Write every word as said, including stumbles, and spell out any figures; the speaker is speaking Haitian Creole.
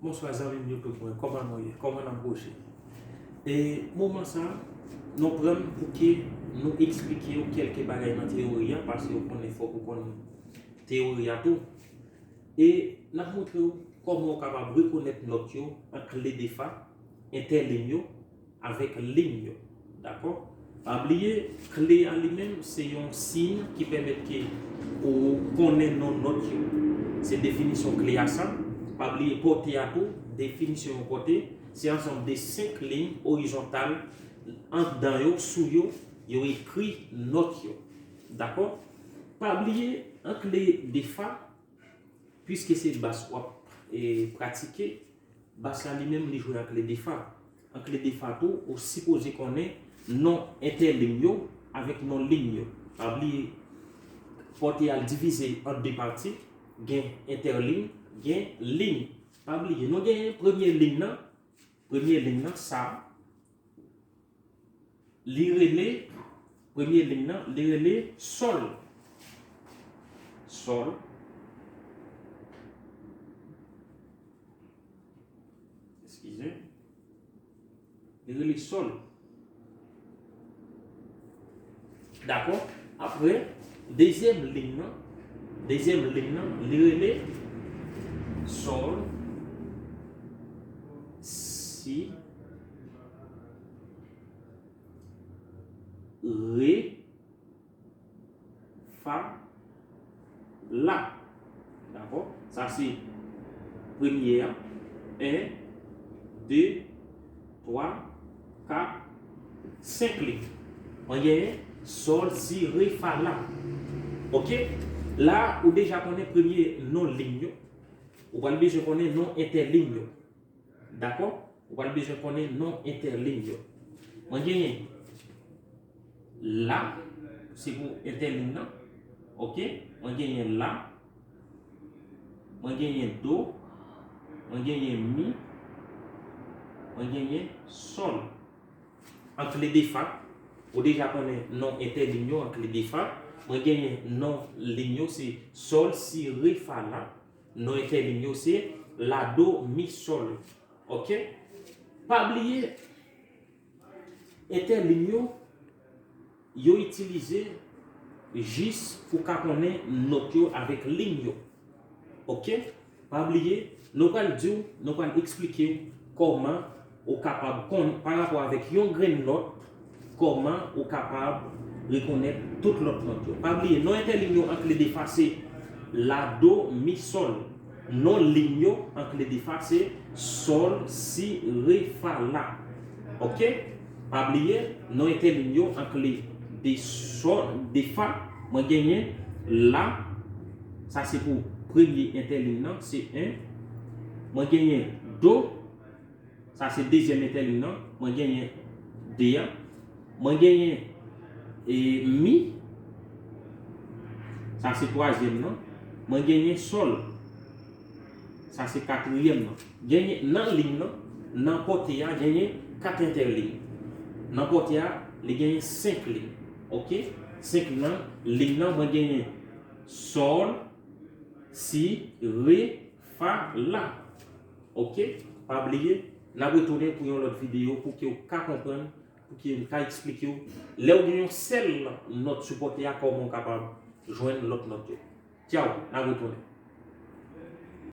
Bonswa zanmi m YouTube mwen, kòman nou ye? Kòman n ap bouje? E moman sa, nou pran pou ke nou eksplike w kèlke bagay nan teyori a, paske w konnen fòk ou konn teyori a tou. E n ap montre w kòman w kapab rekonèt nòt yo an kle defa, entèliy yo, avèk liy yo. Dakò? Pa bliye, kle a li menm se yon siy ki pèmèt ke ou konnen non nòt yo. Se definisyon kle a sa. Pa bliye pòte a tou, definisyon yon pòte, se ansanm de senk liy orizontal anndan yo, sou yo, yo ekri nòt yo. Dakò? Pa bliye, an kle defa, piske se bas w ap e, pratike, bas la li menm li jwe an kle defa. An kle defa tou, ou sipoze konnen non entèliy yo avèk non liy yo. Pa bliye, pòte a l divize an de pati, gen entèliy, gen liy. Pa bliye, nou genyen premye liy nan, premye liy nan, sa, li rele, premye liy nan, li rele sòl. Sòl. Eskize. Li rele sòl. Dakò? Apre, dezyèm liy nan, dezyèm liy nan, li rele sòl, si, re, fa, la. Dakò? Sa se premye a. En, de, twa, kat, senk liy. Mwen genyen sòl, si, re, fa, la. Oke? La, ou deja konnen premye non liy yo. Ou pral bezwen konnen non entèliy yo. Dakò? Ou pral bezwen konnen non entèliy yo. Mwen genyen la, se pou entèliy nan. Oke? Mwen genyen la. Mwen genyen do. Mwen genyen mi. Mwen genyen sòl. An kle defa, ou deja konnen non entèliy yo an kle defa. Mwen genyen non liy yo se sòl, si, re, fa, la. Non entèliy yo se la, do, mi, sòl. Oke? Pa bliye, entèliy yo, yo itilize jis pou ka konnen nòt yo avèk liy yo. Oke? Pa bliye, nou pral di w, nou pral eksplike w kòman ou kapab konn, pa rapò avèk yon grenn nòt, kòman ou kapab rekonèt tout lòt nòt yo. Pa bliye, non entèliy yo an kle defa se la, do, mi, sòl. Non liy yo an kle defa se sòl, si, re, fa, la. Oke? Pa bliye, non entèliy yo an kle de sòl, de fa, mwen genyen la, sa se pou premye entèliy nan, se en. Mwen genyen do, sa se dezyèm entèliy nan, mwen genyen de a. Mwen genyen e, mi, sa se twazyèm nan. Mwen genyen sòl, sa se katriyèm nan. Genyen nan liy nan, nan pòte a, genyen kat entèliy. Nan pòte a, li genyen senk liy. Oke? Senk nan liy nan, mwen genyen sòl, si, re, fa, la. Oke? Pa bliye, n ap retounen pou yon lòt videyo pou ke w ka konprann, pou ke m ka eksplike w lè w gen yon sèl nòt sou pòte a, kòman w kapab jwenn lòt nòt yo. Tchaw, n ap retounen.